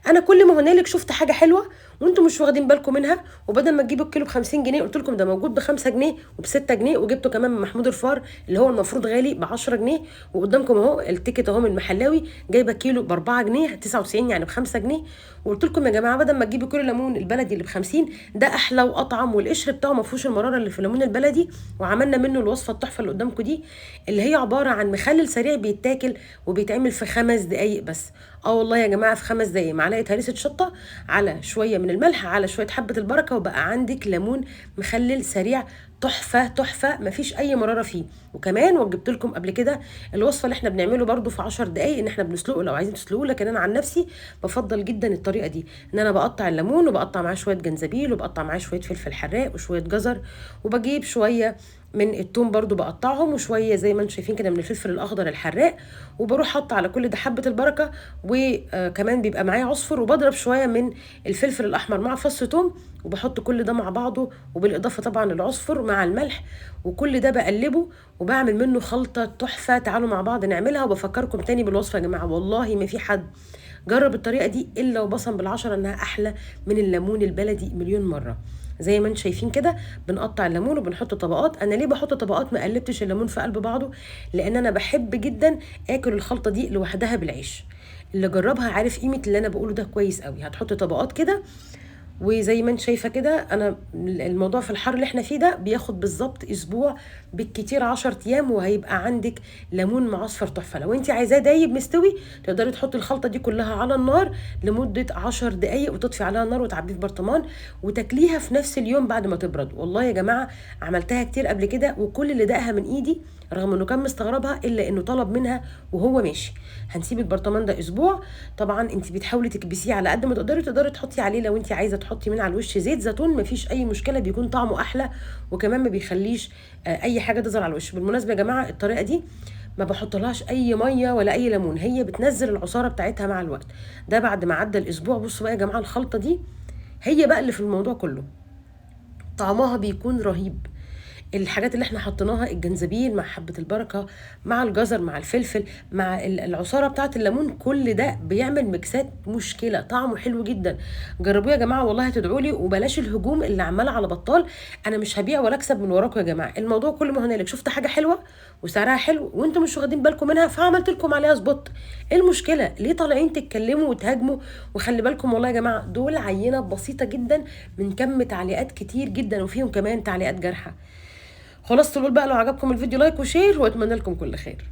انا كل ما هنالك شفت حاجة حلوة وانتم مش واخدين بالكم منها، وبدل ما تجيبوا الكيلو ب 50 جنيه قلت لكم ده موجود ب 5 جنيه وب 6 جنيه، وجبته كمان من محمود الفار اللي هو المفروض غالي ب 10 جنيه، وقدامكم اهو ال ticket اهو من المحلاوي جايبه كيلو ب 4 جنيه 99 يعني ب 5 جنيه. وقلت لكم يا جماعة بدل ما تجيبوا كيلو ليمون البلدي اللي ب 50 ده احلى واطعم، والقشر بتاعه ما فيهوش المرارة اللي في الليمون البلدي، وعملنا منه الوصفة التحفة اللي قدامكم دي اللي هي عبارة عن مخلل سريع بيتاكل وبيتعمل في 5 دقايق بس. والله يا جماعة في 5 دقايق، معلقه هريسه شطه على شوية من الملح على شوية حبه البركة، وبقى عندك ليمون مخلل سريع تحفة تحفة مفيش اي مرارة فيه. وكمان وجبت لكم قبل كده الوصفة اللي احنا بنعمله برده في 10 دقايق، ان احنا بنسلقه لو عايزين تسلقوه، لكن انا عن نفسي بفضل جدا الطريقة دي، ان انا بقطع الليمون وبقطع معاه شوية جنزبيل وبقطع معاه شوية فلفل حراق وشوية جزر، وبجيب شوية من التوم برده بقطعهم، وشوية زي ما انتم شايفين كده من الفلفل الاخضر الحراق، وبروح حاطه على كل ده حبه البركة، وكمان بيبقى معايا عصفر، وبضرب شوية من الفلفل الاحمر مع فص توم، وبحط كل ده مع بعضه، وبالاضافة طبعا العصفر مع الملح، وكل ده بقلبه وبعمل منه خلطه تحفة. تعالوا مع بعض نعملها، وبفكركم تاني بالوصفه يا جماعة، والله ما في حد جرب الطريقة دي الا وبصم بالعشرة انها احلى من الليمون البلدي مليون مرة. زي ما انتم شايفين كده بنقطع الليمون وبنحط طبقات. انا ليه بحط طبقات ما قلبتش الليمون في قلب بعضه؟ لان انا بحب جدا اكل الخلطة دي لوحدها بالعيش. اللي جربها عارف قيمة اللي انا بقوله ده كويس قوي. هتحط طبقات كده، وزي ما انت شايفه كده انا الموضوع في الحر اللي احنا فيه ده بياخد بالظبط اسبوع بالكتير 10 ايام، وهيبقى عندك ليمون معصفر تحفة. لو انت عايزاه دايب مستوي تقدري تحطي الخلطة دي كلها على النار لمدة 10 دقائق، وتطفي عليها النار وتعبيه في برطمان وتاكليها في نفس اليوم بعد ما تبرد. والله يا جماعة عملتها كتير قبل كده، وكل اللي دقها من ايدي رغم انه كان مستغربها الا انه طلب منها وهو ماشي. هنسيب البرطمان ده اسبوع، طبعا انت بتحاولي تكبسيه على قد ما تقدري، تقدري تحطي عليه لو انت عايزه تحطي من على الوش زيت زيتون مفيش اي مشكلة، بيكون طعمه احلى، وكمان ما بيخليش اي حاجة تظهر على الوش. بالمناسبة يا جماعة الطريقة دي ما بحطلهاش اي مية ولا اي ليمون، هي بتنزل العصاره بتاعتها مع الوقت. ده بعد ما عدى الاسبوع. بصوا بقى يا جماعة الخلطة دي هي بقى اللي في الموضوع كله، طعمها بيكون رهيب. الحاجات اللي احنا حطيناها الجنزبيل مع حبة البركة مع الجزر مع الفلفل مع العصارة بتاعة الليمون، كل ده بيعمل ميكسات مشكلة، طعمه حلو جدا. جربوه يا جماعة والله هتدعوا لي، وبلاش الهجوم اللي عمال على بطال. انا مش هبيع ولا اكسب من وراكم يا جماعة، الموضوع كل ما هنالك شفت حاجة حلوة وسعرها حلو وانتم مش واخدين بالكم منها فعملت لكم عليها spot. ايه المشكلة؟ ليه طالعين تتكلموا وتهاجموا؟ وخلي بالكم والله يا جماعة دول عينة بسيطة جدا من كم تعليقات كتير جدا، وفيهم كمان تعليقات جارحة. خلاص تقول بقى لو عجبكم الفيديو like و share، واتمنى لكم كل خير.